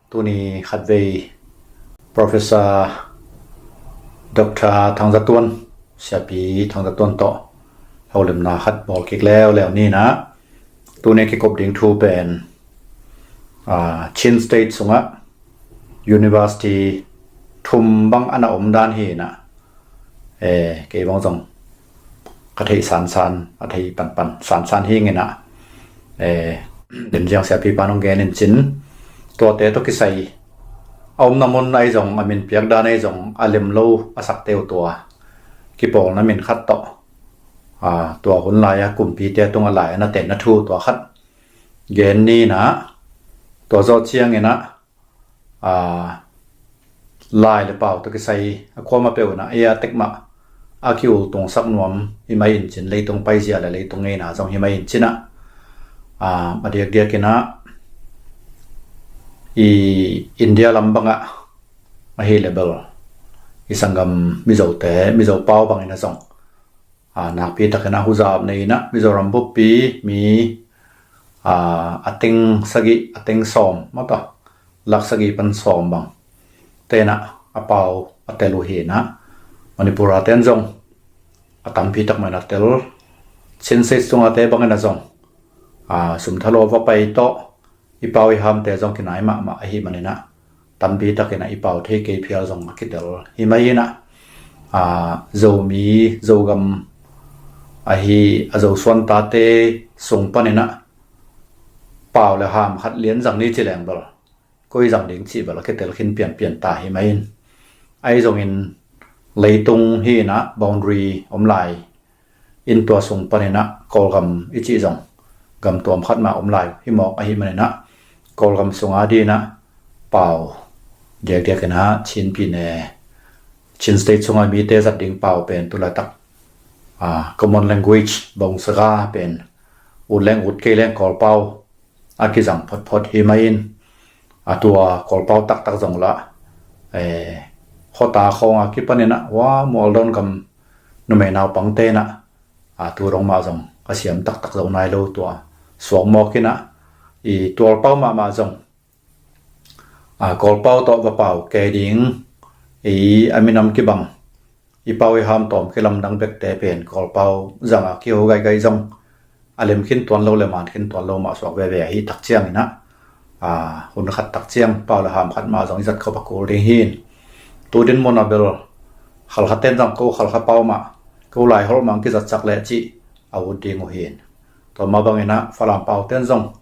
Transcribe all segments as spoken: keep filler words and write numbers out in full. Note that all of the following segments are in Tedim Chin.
Tuni khatvei Professor Doctor Thang Za Tuan, Siapi Thang Za Tuan tawh holimna khat bawl kik leuleu ni in ah, tuni kikop ding thu pen, ah, Chin State sungah university thum bang a na om dan hi in ah, eh, kei bang zong ka theih sansan, a theih panpan sansan hi ing in ah, eh, Dim Ziang Siapipa in hong gen in cin, tuate tawh kisai a omna mun ahi zong, a min piak dan ahi zong, a lem lo a sakte uh tua kipawlna min khat tawh, ah, tua hun lai-a kumpite tungah lai a na tenna thu tua khat gen ni in ah, tua zawh ciangin ah, ah, lai le pau tawh kisai a kuamah peuh in ah, ei a tek mah a ki-ultungsak nuam hi mai in cin, leitung paizia le leitung ngeina zong hi mai in cin ah, ah, a diakdiak in ah, i India lam bangah ahih leh bel i sanggam Mizote, Mizo pau bangin ah zong, ah, nakpi takin ah huzap nei in ah, Mizoram buppi mi, ah, a teng sagih, a teng sawm, mata, lak sagih pan sawm bang te in ah a pau a tel uh hi in ah, Manipur a ten zong a tampi tak mah in a tel, Chin State sungate bangin ah zong, ah, sum thalawh va pai tawh, i pau i hamte zong kinai mahmah ahih manin ah, tampi takin ah i pau thei kei phial zong a kitel hi mai in ah, ah, Zomi, Zogam ahi a Zosuan tate sung panin ah pau le ham khat lian zang ni ci leng bel, koi zang ding cih bel a kitel khin pianpian ta hi mai in, ahi zongin leitung hi in ah boundary om lai in, tua sung panin ah Kawlgam i cih zong gam tuam khat mah om lai hi mawk ahih manin ah, Kawlgam sung a dingin ah pau diakdiak in ah Chin pi ne, Chin State sunga mite zat ding pau pen tu laitak, ah, common language bawngsa ga pen ut leng ut kei leng Kawlpau a kizang photphot hi mai in, a tua Kawlpau taktak zong lah, eh, khota khawng a kipanin ah, hua mualdawn gam numei naupangte in ah, a tu dong mah zong a siam taktak zo nai lo, tua suak mawk in ah, i tualpau mahmah zong, a, Kawlpau tawh va pau kei ding, i a minam kibang, i pau i ham tawm kilamdang bekte pen Kawlpau zang a kiho gaigai zong, a lem khin tuan lo le man khin tuan lo mah suak veve ahi tak ciangin ah, a, hun khat tak ciang pau le ham khat mah zong i zat khop a kul ding hi in. Tu din mun a bel Khalkha ten zong ko Khalkha pau mah, ko Laiholh mah kizat sak leh cih a ut ding uh hi in. Tua mah bangin ah Falam pau ten zong,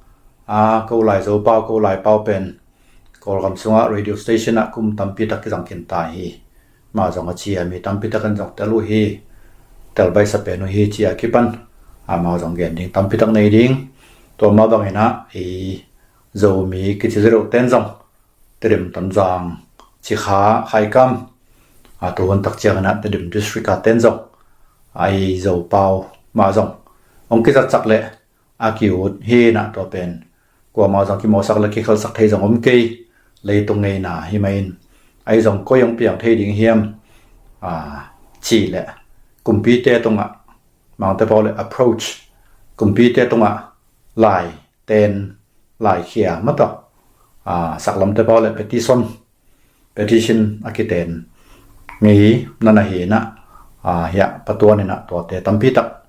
a, ko Laizo pau, ko Lai pau pen Kawlgam sungah radio station ah kum tampi tak kizang khin ta hi. Mah zong a ci a, mi tampi takin zong tel uh hi, tel baihsa pen uh hi ci a kipan, a, mah zong gen ding tampi tak nei ding. Tua mah bangin ah i Zomi kici zireuh ten zong, Tedim, Tonzang, Cikha, Khaikam, a, tu hun tak ciangin ah Tedim district a ten zong, a, i Zo pau mah zong hong kizat sak leh a ki-ut hi in ah, tua pen kuamah zong kimawhsak le kikhelsak thei zong om kei, leitung ngeina hi mai in, ahi zong koi hong piang thei ding hiam, a, cih leh kumpite tungah, Mangte pau le approach, kumpite tungah lai ten, lai khia mata, a, saklamte pau le petition, petition a kiten ngei na na hi in ah, a, hiah Pa Tuan in ah tuate tampi tak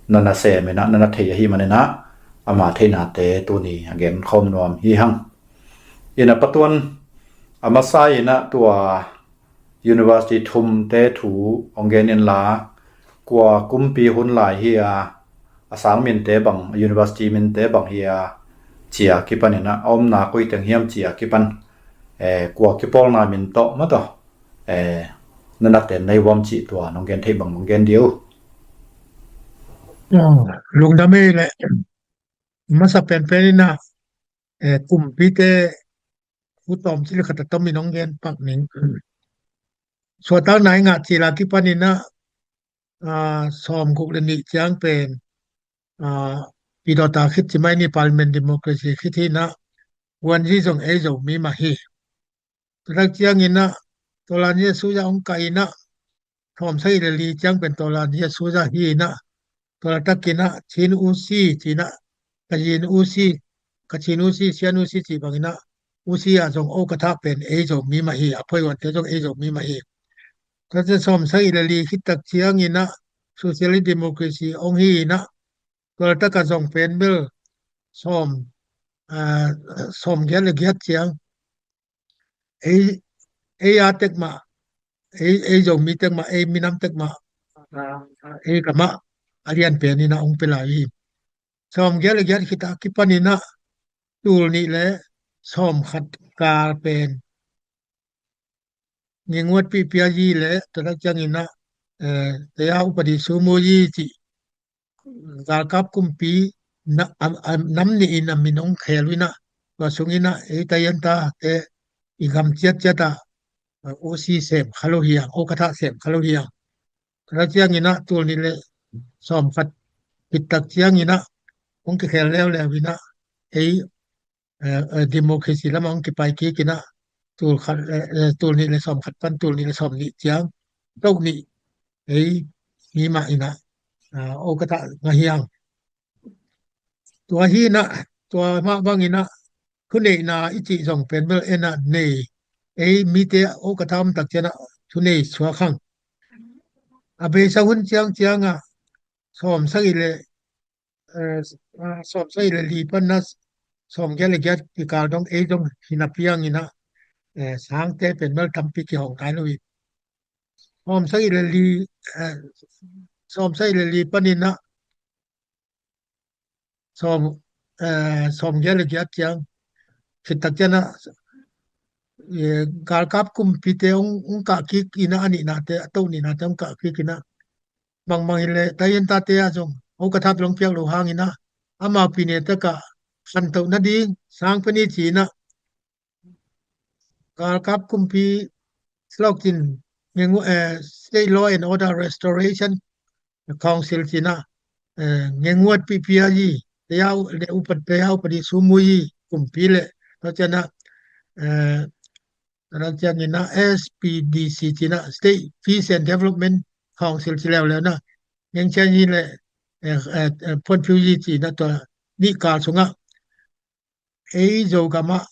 na na sem in ah, na na thei ahih manin ah, ama theihnate tuni a gen khawm nuam hi hang. In ah Pa Tuan, a masa in ah tua university thumte thu hong gen inla, kua kumpi hun lai hi a, a sang minte bang, university minte bang hi a, ci a kipan in ah, a omna koi teng hiam ci a kipan, eh, kua kipawlna min tawh mata, eh, na na ten na hi uam cih tua nong gen theih bang hong gen dih o. Lungdam ei leh, masa penpen in ah, eh, kumpite thu tawm cil khat a tom in hong gen pak ning. Suahtakna i ngah cil a kipan in ah, a, sawmguk le nih ciang pen, a, pidawta khit ci mai ni, parliament democracy khit hi in ah, Wanzi zong ei Zomi mah hi. Tua tak ciangin ah Tawlan Yesuya hong kai in ah, thawm sagih le li ciang pen Tawlan Yesuya hi in ah, tua laitakin ah Chin Usi ci in ah, Kachin Usi, Kachin Usi, Sian Usi cih bangin ah, U C ah zong Okatha pen ei Zomi mah hi, a phoihuante zong ei Zomi mah hi. Tua ciang sawm sagih le li khit tak ciangin ah socialist democracy hong hi in ah, tua laitak ah zong pen bel sawm, ah, sawm giat le giat ciang ei, ei a tek mah, ei, ei Zomi tek mah, ei minam tek mah, ah, ei gam ah a lian pen in ah hong pia lai hi. Sawm giat le giat khit a kipan in ah tul nih le sawm khat kal pen Nginguatpih Pyayi le tua tak ciangin ah, eh, Taya Upadi Sumuyi cih galkap kumpi na, a, a, nam nih in a min hong khel uh in ah, tua sungin ah ei Tayanta te i gam ciatciat ah, eh, O C sem kha lo hi hang, Okatha sem kha lo hi hang. Tua tak ciangin ah tul nih le sawm khat khit tak ciangin ah hong kikhel leuleu in ah ei, eh, eh, democracy lamah hong kipai kik in ah tul khat, eh, eh, tul nih le sawm khat pan tul nih le sawm nih ciang, tul nih ei mi mah in ah, ah, Okatha ngah hi hang. Tua hi in ah, tua mah bangin ah thuneihna i cih zong pen bel en ah nei, ei mite Okatha om tak ciang ah thunei suak hang. A beisa hun ciangciang ah sawm sagih le, eh, ah, sawm sagih le li pan ah sawm giat le giat kikal dong ei dong hi napi hangin ah, eh, sangte pen bel tampi kihong nai lo hi. Sawm sagih le li, eh, sawm sagih le li panin ah sawm, eh, sawm giat le giat ciang khit tak ciang ah, eh, galkap kumpite hong, hong kah kik in ah a nihnate, a to nihnate hong kah kik in ah, bangmah hi leh Tayanta te ah zong Okatha pen hong piak lo hangin ah amau pyine tak ah khantoh nading sang pen hi ci in ah galkap kumpi Slok Chin Ngengu, eh, State Law and Order Restoration Council ci in ah, eh, Nginguatpih Pyayi, Taya U, le Upat, Taya Upadi Sumuyi kumpi le, tua ciang ah, eh, tua ciangin ah S P D C ci in ah, State Peace and Development Council ci leuleu in ah, Ngeng Chian Yi le, eh, eh, eh, Phuan Pyu Yi ci in ah tua nih kal sungah ei Zogam ah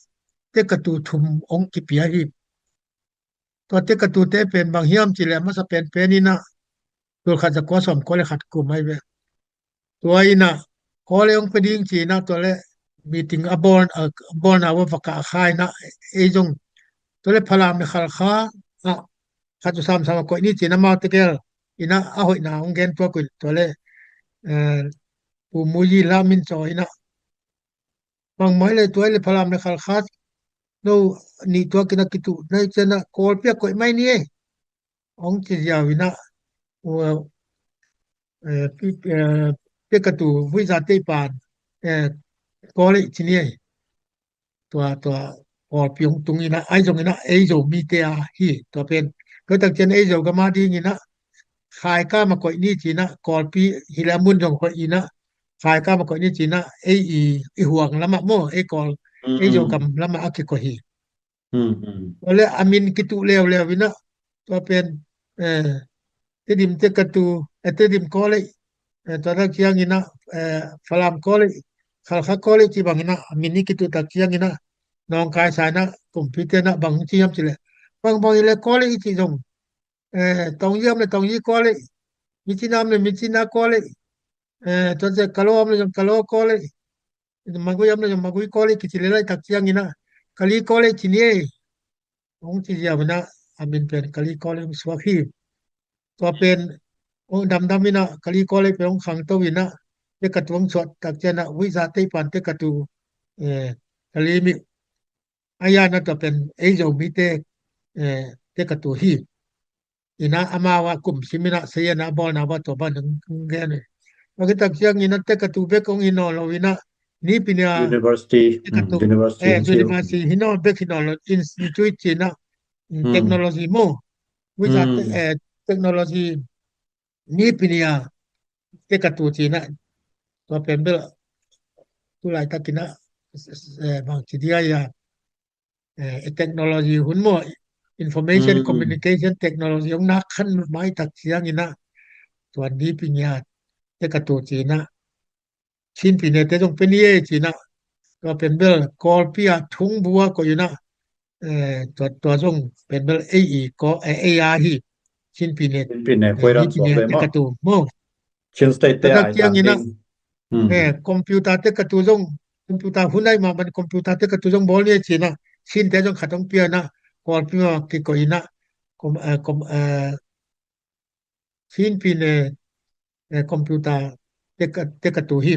tekatu thum hong kipia hi. Tua tekatute pen bang hiam cih leh a masa penpen in ah tul khat za kua sawm kua le khat kum ahi ve. Tua in ah Kawl le hong pia ding ci in ah tua le meeting a bawl, a bawlna uh a va kah kha in ah ei zong tua le Falam le Khalkha ah khat uh samsam a koih ni ci in ah amau tegel in ah a hoihna hong gen tuak uh in tua le, eh, Pu Muyi Lal Min Chaw in ah bangmah hi leh tua hi leh Falam le Khalkha no nih tuak in ah kituh na hi ciang ah Kawlpi ah koih mai ni ei hong ci ziau in ah, ua, eh, pi, eh, tekatu Vuihza Teih Pan, eh, Kawl ei ci ni ei. Tua, tua Kawlpi hong tung in ah, ahi zongin ah ei Zomite a hi tua pen. Tua tak ciang ei Zogam a dingin ah Khaikam ah koih ni ci in ah, Kawlpi hi leh a mun zong hoih in ah Khaikam ah koih ni ci in ah ei i, i huang lamah maw, ei Kawl, ei Zogam lamah a kikoih hi. Tua le a min kituh leuleu in ah tua pen, eh, Tedim tekatu, eh, Tedim College, eh, tua tak ciangin ah, eh, Falam College, Khalkha College ci bangin ah a min i kituh tak ciangin ah nawngkaisa in ah kumpite in ah bang ci hiam cih leh, bangbang hi leh college i cih zong, eh, Taungyi om leh Taungyi College, Myitkyina om leh Myitkyina College, eh, tua ciang Garo om leh zong Garo College, Magway om leh zong Magway College kici leh laitak ciangin ah Kali College ci ni ei hong ci ziau in ah a min pen Kali College hong suak hi. Tua pen hong damdam in ah Kali College pen hong khangto in ah tekatu hong suah tak ciang ah Vuihza Teih Pan tekatu, eh, Kali mi a hi in ah tua pen ei Zomite, eh, tekatu hi. In ah amau a kum sim in ah sayan a bawlna uh a tua bang hong gen hi. Tua khit tak ciangin ah tekatu bek hong hi nawn lo in ah Nipini a university, mm, tekatu, university, eh, in ci uh. University hi nawn bek hi nawn lo, institute ci in ah, mm, technology maw. Vuihza te, eh, technology Nipini a tekatu ci in ah tua pen bel tu laitak in ah, eh, bang ci dia, eh, technology hun maw, information communication technology hong nak khan mai tak ciangin ah tua Nipini a tekatu ci in ah Chin pyine te zong pia ni ei ci in ah Tua pen bel Kawlpi a Thungbu a koih in ah, eh, tua, tua zong pen bel ei i ko, eh, ei a hi. Chin pi ne, Chin pi ne, eh, koih dan Chin pi ne suak ve maw? Tekatu maw. Chin State te tua ai ciang dan in ah, ding. Hmm. Eh, computer tekatu zong, computer hun ai mah man computer tekatu zong bawl ni ci in ah, Chin te zong khat hong pia in ah, Kawlpi mah kikoih in ah, kom, eh, kom, eh, Chin pi ne, eh, computer teka, tekatu hi.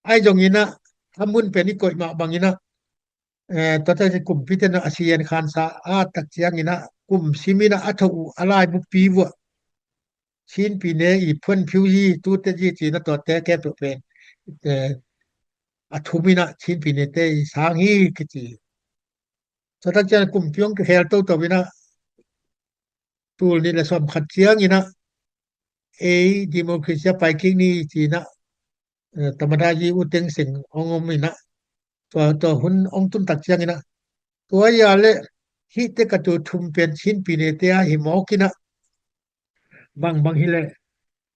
Ai zong in ah, a mun pen i koih mah bang in ah, eh, tua ta kumpi ten a sian khansa a tak ciang in ah, kum sim in ah, a tho uh a laibu pi vuah Chin pi ne i phuan phiu hi, tu te hi ci in ah, tua te ke pe pen, eh, a thum in ah Chin pi ne te i sang hi kici. Tua tak ciang kumpi hong kikhel toto in ah, tul nih le sawm khat ciang in ah, ei democracy a pai kik ni ci in ah, eh, Tamada Yi U Thein Sein hong om in ah, tua, tua hun hong tun tak ciang in ah, tua ya le hih tekatu thum pen Chin pi ne te a hi mawk in ah, bang bang hi le,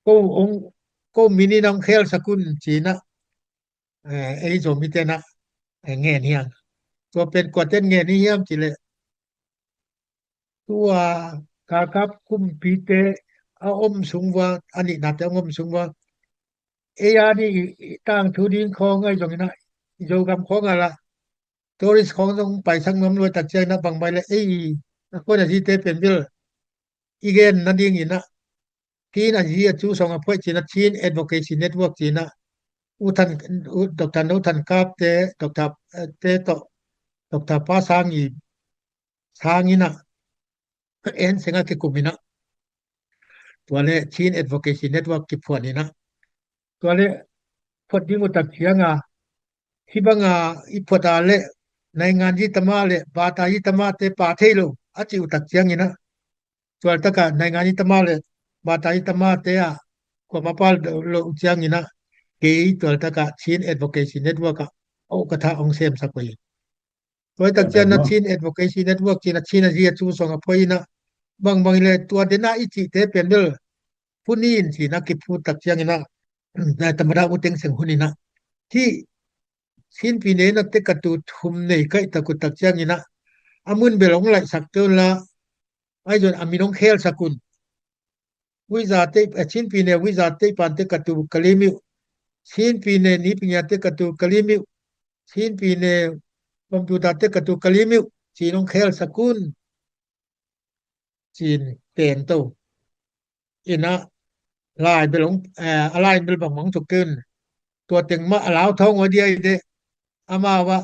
ko hong, ko min in hong khel sak un ci in ah, eh, ei Zomi te in ah, eh, ngen hi hang. Tua pen kua ten ngen hi hiam ci le, tua galkap kumpite a om sung vua, a nihna te a om sung vua, ei a ni i, i tangthu ding khawng ai zong in ah, i Zogam khawng a la, tourist khawng zong paisak nuam luai tak ciang in ah, bang mai le ei i, a kuan a zi te pen bel i gen nading in ah, Chin a zi a cu song a phuai ci in ah, Chin Advocacy Network ci in ah, U Than, U, Doctor No Than Kap te, Doctor, eh, te tawh, Doctor Pa Sang i sang in ah, en seng a kikum in ah, tua le Chin Advocacy Network kiphuan in ah, tua le phuat ding uh tak ciang a, hih bang a i phuat a le naingan yi tama le bata yi tama te pa thei lo a ci uh tak ciang in ah, tual tak a naingan yi tama le bata yi tama te a kuama pa lo uh ciang in ah, kei tual tak a Chin Advocacy Network a, oh, ka tha hong sem sak uh hi. Tua tak ciang in ah Chin Advocacy Network ci in ah, Chin a zi a cu song a phuai in ah, bang bang hi le tua den a i cih te pen bel phu ni in ci in ah, kiphut tak ciang in ah, Tamada U Thein Sein hun in ah, hih Chin pi ne in ah tekatu thum nei kaih tak uh tak ciang in ah, a mun bel hong laih sak te un la, ai zong a min hong khel sak un. Uiza te, eh, Chin pi ne uiza te pan tekatu ka lim uh, Chin pi ne ni pi ngia tekatu ka lim uh, Chin pi ne computer tekatu ka lim uh ci in hong khel sak un ci in pen to. In ah lai bel hong, eh, a lai bel bang hong tuk kei un. Tua teng mah a lau thawng aw dia i de, amau ah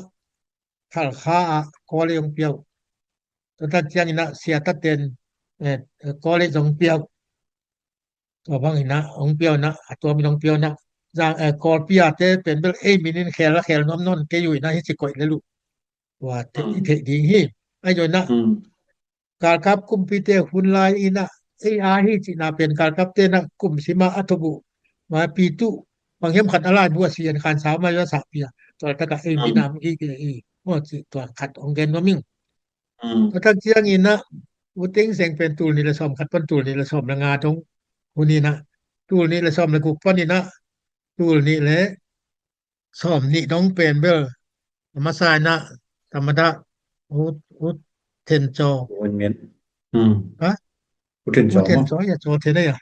Khalkha ah Kawlei hong pia uh. Tua tak ciang in ah Siata ten, eh, Kawlei zong pia uh. Tua bang in ah hong pia uh in ah, a tua min hong pia uh in ah, zang, eh, Kawlpi a te pen bel ei min in khel a khel nuam nawn kei uh in ah, hi ci koih le luh. Tua te i theih ding hi. Ai zong in ah, galkap kumpite hun lai in ah, ei a hi cihna pen galkap te in ah kum sim a a tho uh, ma pi tuh, bang hiam khat a laibu a sian khansa ma a sahpi a, tua tak a ei min a hong hi kei hi. Maw ci tua khat hong gen nuam ing. Tua tak ciang in ah, U Thein Sein pen tul nih le sawm khat pan tul nih le sawm le nga dong hun in ah, tul nih le sawm le guk pan in ah, tul nih le sawm nih dong pen bel a masa in ah, Tamada U, U Thein Zaw. U Win Myint. Ha? U Thein Zaw. U Thein Zaw ya, Zaw Thein ya.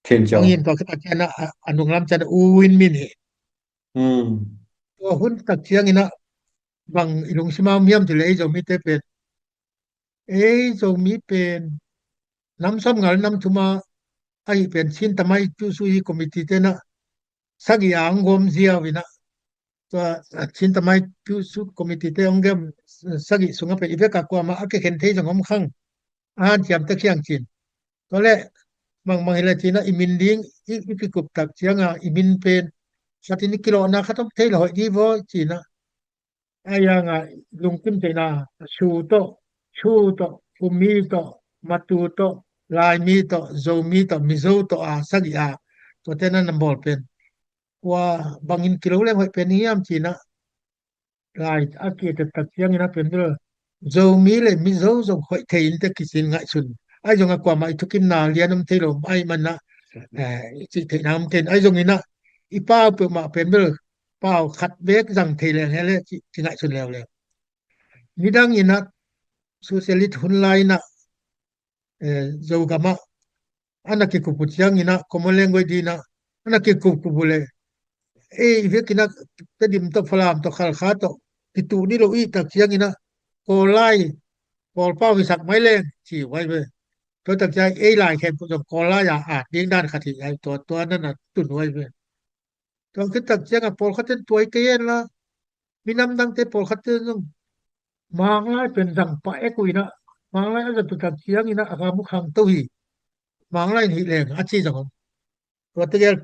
Thein Zaw. Hong in tua khit tak ciang in ah, a, a nunglam ciang U Win Myint hi. Tua hun tak ciang in ah, bang i lungsim a om hiam ci le, ei Zomite pen, ei Zomi pen nam sawm ngal nam thum a, ahi pen Chin Tamai Kyaw Hsuh Kyi Committee te in ah sagih a hong gawm ziau in ah, tua, a, Chin Tamai Kyaw Hsuh Kyi Committee te hong gawm sagih sung a pen i vek a kuamah a kikhen thei zong om khang. A hanciam ta khiang ci in. Tua le bang bang hi le ci in ah, i min ding i, i kikup tak ciang a i min pen khat in i kilawhna khat om thei le hoih di vaw ci in ah, a yang a lungkim theihna, Su tawh, Chu tawh, Phumi tawh, Matu tawh, Laimi tawh, Zomi tawh, Mizo tawh a sagih a, tua te in ah na bawl pen kua bangin kilo leng hoih pen hiam ci in ah, lai a ki et tak ciang in ah pen bel Zomi le Mizo zong hoih thei in te kici in ngaihsun. Ai zong a kuamah i thukimna lian om thei lo, ai man ah, eh, i cih theihna om kei in. Ai zong in ah i pau peuhmah pen bel pau khat bek zang thei leng hi leh ci, ci ngaihsun leuleu. Nidang in ah socialist hun lai in ah, eh, Zogam ah a na kikup uh ciangin ah, common language dingin ah a na kikup uh leh, ei, i vekin ah Tedim tawh, Falam tawh, Khalkha tawh kituh ni lo i tak ciangin ah, Kawl lai, Kawl pau hisak mai leng ci uh ai ve. Tua tak ciang ei lai khempeuh zong Kawl lai a at ding dan khat hi ai, tua, tua na na tun uh ai ve. Tua khit tak ciang a pawlkhat in tua hi kei hen la, minam dangte pawlkhat in zong Manglai pen zang pah ek uh in ah, Manglai a zat uh tak ciangin ah a gam uh khangto hi. Manglai in hih leng a ci zong om. Tua tegel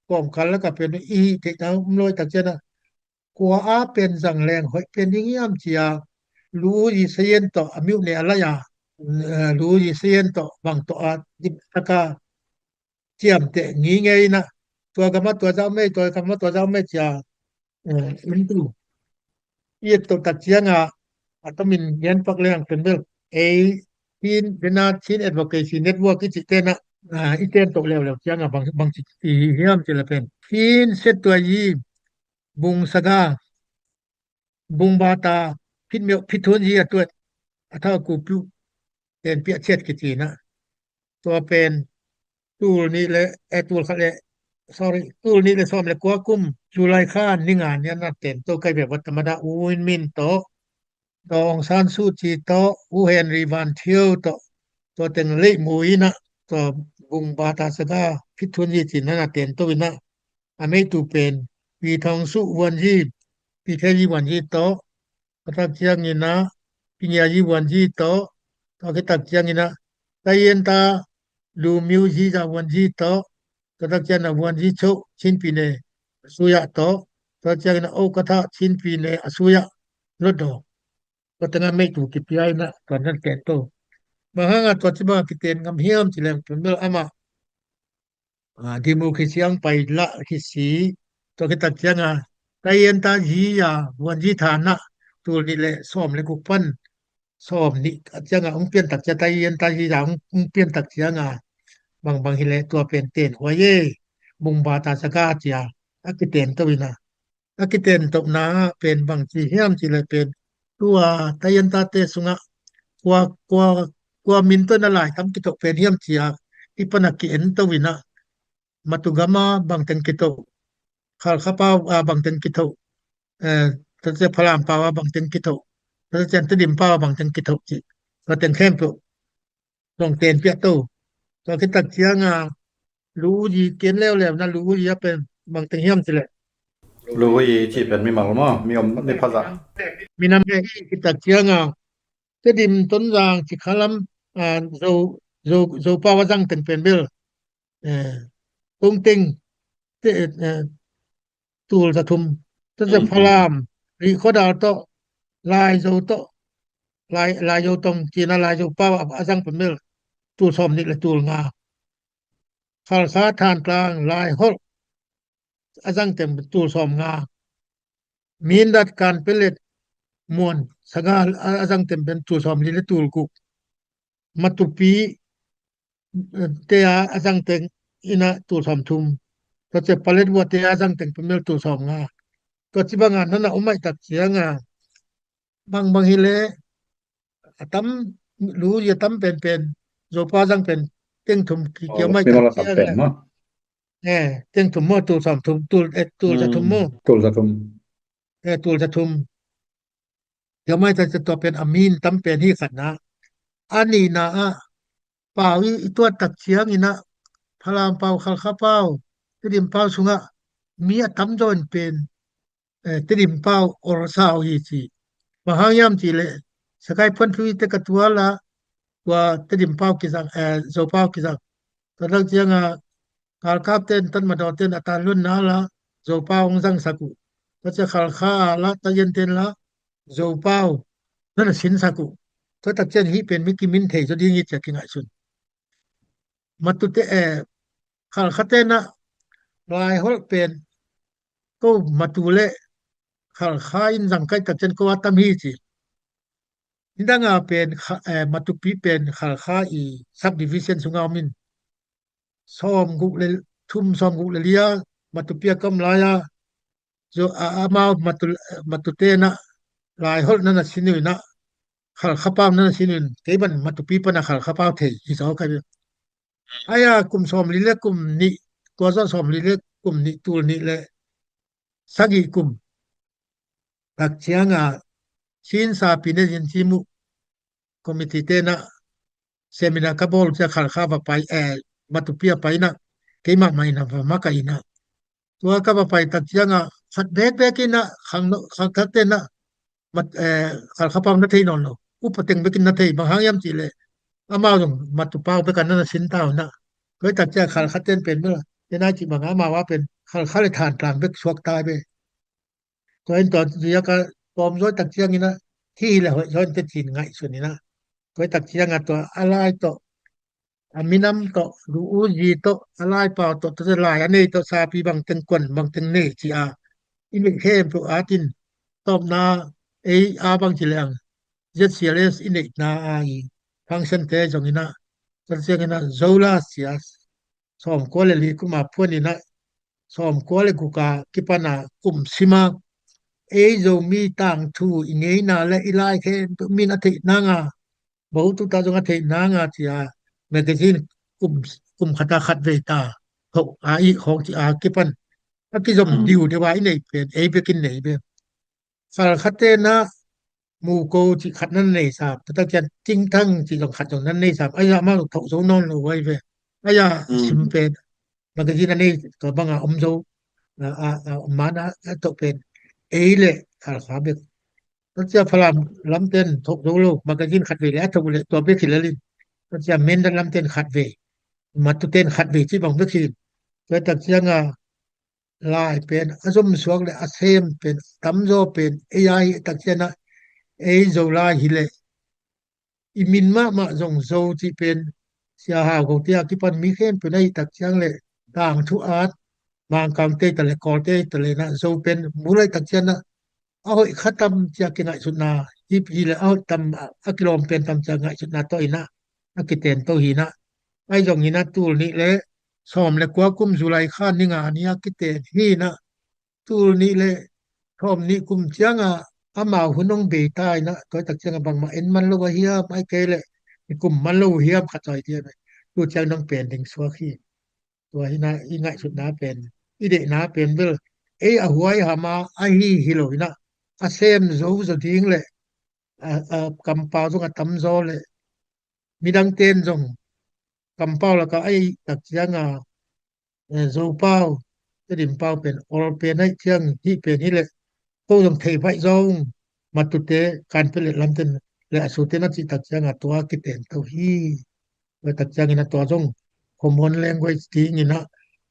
kawmkal lakah pen i hih theihna um lo i tak ciang ah, kua a pen zang leng hoih pen ding hiam ci a, Lu Zi Sayen tawh a miuh ne a lai a, eh, Lu Zi Sayen tawh bang tawh a dim taka ciamteh ngingei in ah, tua gam ah tua zah om ei, tua gam ah tua zah om ei ci a, eh, in tu i et toh tak ciang a, a tomin gen pak leng pen bel, ei, Chin, Vietnam Chin Advocacy Network i cihte in ah, ah, i ten toh leuleu ciang a bang, bang ci, ci hiam ci leh pen, Chin Set Tua Yi, Bung Saga, Bung Bata, Phit Myo, Phit Thun Yi a tuat a thau ku piu ten piah ciat kici in ah, tua pen tul nih le, eh, tul khat le, sorry, tul nih le sawm le kua kum July kha ni nga ni a na tento kai ve. Tua tamada U Win Myint tawh, tua Aung San Suu Kyi tawh, U Henry Van Thieu tawh, tua teng Late Mui in ah, tua Bung Bata Saga, Phit Thun Yi ci in a na tento in ah, a meitu pen Pi Thong Su Wuan Yi, Pi Khe Yi Wuan Yi tawh, tua tak ciangin ah Pi Ngia Yi Wuan Yi tawh, tua khit tak ciangin ah Tayenta Lu Miu Yi Za Wuan Yi tawh, tua tak ciangin ah Wuan Yi Cho Chin Pi Ne Suya tawh, tua tak ciangin ah Okatha Chin Pi Ne Suya Lotdaw, tua teng a meitu kipia in ah tua na tento. Bang hang a tua ci bang a kiten ngam hiam ci leng pen bel amah, ah, democracy ang pai lah hi si. Tua khit tak ciang a Tayenta Yi a Wuan Yi than ah tul nih le sawm le guk pan sawm nih a ciang a hong pian tak ciang, Tayenta Yi a hong, hong pian tak ciang a, bang bang hi leh tua pen ten huai e, Bung Bata Saga ci a a kiten to in ah, a kiten tohna pen bang ci hiam ci leh pen, tua Tayenta te sungah kua, kua, kua min tawh na lai tam kitoh pen hiam ci a, i pan a ki-en to in ah, Matu gam a bang teng kitoh, Khalkha pau a bang teng kitoh, eh, tua ciang Falam pau a bang teng kitoh, tua ciang Tedim pau a bang teng kitoh ci, tua teng khempeuh zong ten piah to. Tua khit tak ciang a Lu Zi, ken leuleu na Lu Zi a pen bang teng hiam ci leh, Lu Zi ci pen mimal maw, mi om, mi phazah. Minam e i khit tak ciang a Tedim, Tonzang, Cikha lam, ah, Zo, Zo, Zo pau a zang teng pen bel, eh, Tongteng te, eh, tul za thum. Tua ciang Falam, Rihkhawdal tawh, Laizo tawh, Lai, Laizo Tong ci in ah Laizo pau a, a zang pen bel tul sawm nih le tul nga. Khalkha, Thantlang, Laiholh a zang teng pen tul sawm nga. Mindat, Kanpetlet, Mon, Saga a, a zang teng pen tul sawm li le tul guk. Matupi, eh, te a, a zang teng in ah tul sawm thum. Tua ciang Paletwa te a zang teng pen bel tul sawm nga. Tua ci bang a na na om mai tak ciang a, bang bang hi leh a tam, Lu Zi a tam pen pen, Zo pau a zang pen teng thum ki, kiau mai tak ciang a. Eh, teng thum maw, tul sawm thum, tul, eh, tul za thum maw. Tul za thum. Eh, tul za thum. Kiau mai tak ciang tua pen a min tam pen hi khatna. A nihna ah pau i, i tuat tak ciangin ah Falam pau, Khalkha pau, Tedim pau sungah mi a tamzaw in pen, eh, Tedim pau awlsa uh hi ci. Bang hang hiam ci leh Sakai Phuan Phu i te ka tual a, tua Tedim pau kizang, eh, Zo pau kizang. Tua tak ciang a galkap ten, tatmadaw ten a tan lun na la Zo pau hong zangsak uh. Tua ciang Khalkha a la Tayen ten la Zo pau na na sinsak uh. Tua tak ciang hih pen mi kimin thei zaw ding hi ci a kingaihsun. Matu te, eh, Khalkha te na Laiholh pen ko Matu le Khalkha in zang kai tak ciang ko a tam hi ci. Nidang a pen Kha-, eh, Matupi pen Khalkha i subdivision sungah om in, sawm guk le thum, sawm guk le li a Matupi a ka om lai a, Zo a, amau matu, matute na laiholh na na sin uh ina, Khalkha pau na na sin uh in, kei ban matupi pana Khalkha pau thei hi zo kai. Aya kum sawmli le kum nih, tua zawh sawmli le kum nih, tul nih le sagih kum tak cianga Chin sapi ne zin ci muh committee te na seminar ka bawl cia Khalkha va pai, eh, matupi a pai na, keimah mah ina va maka ina. Tua ka va pai tak cianga khat bek bek ina khang no, khang thak te na mat, eh, Khalkha pau na thei nawn lo. Upa teng bekin na thei, bang hang hiam cih leh amau zong matu pau bekin na na sin tau na. Tua hi tak ciang Khalkha ten pen bel, ten ai cih bang amau a pen Khalkha le Thantlang bek suak tai be. Tua in tua ziak a tawm zaw tak ciang ina, hi hi le hoih zaw in te cin ngaihsun ina. Tua hi tak ciang a tua a lai tawh, a minam tawh, lu u zi tawh, a lai pau tawh, tua lai a nei tawh, sapi bang teng kuan, bang teng nei ci a i neih khempeuh atin tawpna ei a bang ci leng Z C L S i neihna a i function te zong ina, tua ciang ina Zola sia sawmkua le li kuma phuan ina, sawmkua le guka kipana kum sima ei Zomi tangthu i ngeina le i lai khempeuh min a theih nanga, bahutu ta zong a theih nanga cia magazine kum, kum khata khat vei ta, ho a i khong ci a kipan a kizom diu deuh a i neih pen ei bekin nei be. Khalkha te na muko ci khat nan nei sam, tua tak ciang Cingthang ci zong khat zong nan nei sam. Aya amau thoh zo nawn lo vai ve. Aya sim pen magazine a nei tua banga om zo, a, a, a, mana a toh pen ei le Khalkha bek. Tua cia Falam lamten thoh zo lo, magazine khat vei le a thoh le tua bek hi lalin. Tua cia Mindat lamten khat vei, matuten khat vei ci bang bek hi. Tua tak cianga lai pen a zom suak le a sem pen tamzaw pen ei a hi tak ciana ei Zolai hi le i min mahmah zong Zo cih pen Sia Hau Go tia kipan mi khempeuh na hi tak ciang le tangthu at Mangkang tei ta le Kawl tei ta le na Zo pen mulai tak ciana a hoih kha tam cia kingaihsutna hi, hi le a hoih tam a kilawm pen tam cia ngaihsutna tawh ina a kiten to hi na. Ai zong ina tul nih le sawm le kua kum July kha ni nga ni a kiten hi na. Tul nih le sawm nih kum cianga amau hun hong bei ta ina, tua tak cianga bangmah en man lo a hiam, ai kei le i kum man lo hiam khat zaw i tiam e. Tu ciang nong pen ding suak hi. Tua hina i ngaihsutna pen, i deihna pen bel ei a huai hama ahi hi lo ina, a sem zo zo ding le a, a kampau zong a tamzaw le midang ten zong kampau laka ai tak cianga, eh, Zopau, Tedim pau pen ol pen aih ciang hih pen hi le ko zong thei phaih zong matute kan pelet lamten le a sute na cih tak cianga tua kiten to hi. Tua tak ciangin a tua zong common language dingin a,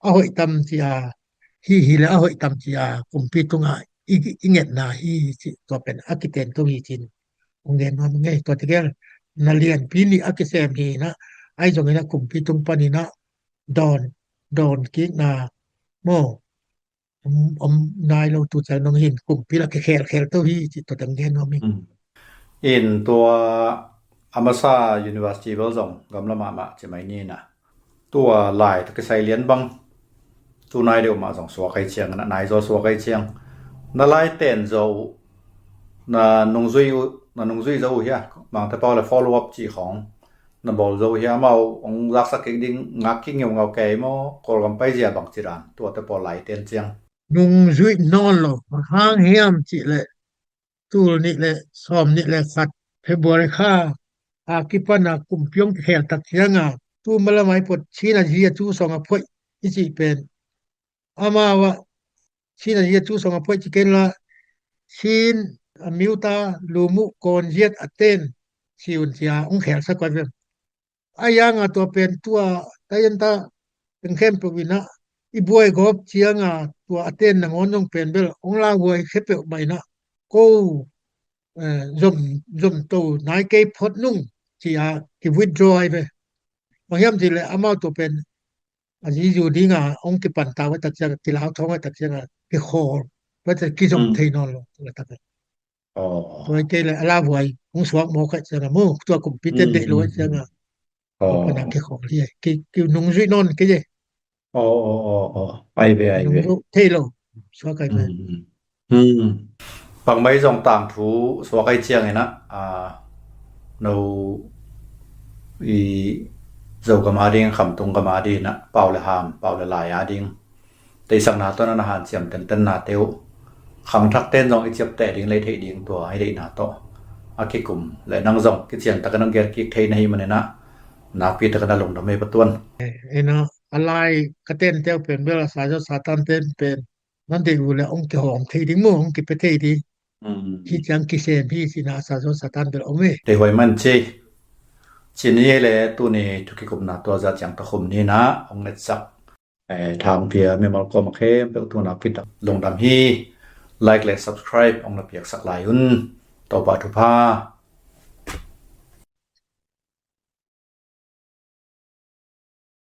a hoih tam cia hi hi le a hoih tam cia kumpi tunga i, i ngetna hi ci tua pen a kiten to hi cin. Ong gen nuam ngei tua tegel na lianpi nih a kisem hi na, ai zongin a kumpi tung panin a dawn, dawn kikna maw om, om nai lo tu ciang nong hin kumpi la kikhelkhel to hi ci tua teng gen nuam hi. In tua a masa university bel zong gamla mahmah ci mai ni na. Tua lai ta kisai lian bang tu nai deuh mah zong suak ai ciang na nai zaw suak ai ciang na lai ten zo na nungzui uh, na nungzui zo uh hia, Mangte pau le follow up ci khong na bawl zo hia, amau ong zaksak kik ding ngak kik ngeungau kei maw, Kawlgam paizia bang ci dan tuate pawl lai ten ciang. Nungzuih nawn lo, bang hang hiam cih leh tul nih le sawm nih le khat February kha a kipana kumpi ong kikhel tak cianga tu malamai pot Chin a zia cu song a phoih i cih pen amau ah Chin a zia cu song a phoih ci ken la Chin a miuta lumu kawn ziat a ten ci un cia ong khel sak vai vem. A yanga tua pen tua tayanta teng khempeuh ina i buai gawp cianga tua a ten nangawn zong pen bel ong lauhuai khepeuh mah ina ko, eh, zom, zom to nai kei phot nung cia ki withdraw ai ve. Bang hiam cih le amau tua pen a zizu dinga ong kipan ta vai tak cianga kilau thawng vai tak cianga kikhawl vai tak kizom thei nawn lo la tak. Tua kei le a lauhuai hong suak mawk ai cianga mu tua kumpi ten deih lo ai cianga tua pana kikhawl hi ai ki, ki nungzuih nawn kei ai. Aw aw aw aw. Ai ve ai ve. Nungzuih thei lo suak ai ve. Hmm. Pangmai zong tangthu suak ai ciangin ah, a, no i Zogam a ding, Khamtung gam a ding ah, pau le ham, pau le lai a ding teisakna tawh na hanciam tentenna te uh, khangthak ten zong i ciapteh ding, lei theih ding, tua i deihna tawh a kikum le nang zong kician takin hong gelkik thei na hih manin ah, nakpi takin a lungdam ei, Pa Tuan. Ina, a lai ka ten teu pen bel a sa zaw Satan ten pen nan deih uh le hong kihawm thei ding mu, hong kipia thei ding. Hmm. Hi ciang kisem hi cina a sa zaw Satan bel om hi. Tei huai man ci. Cini le tuni thu kikupna tua zah ciang tawh khum ni na hong ngetsak, eh, thangpia mimal kawm a khempeuh tuna pitak lungdam hi. Like le subscribe hong na piaksak lai un. Topa thupha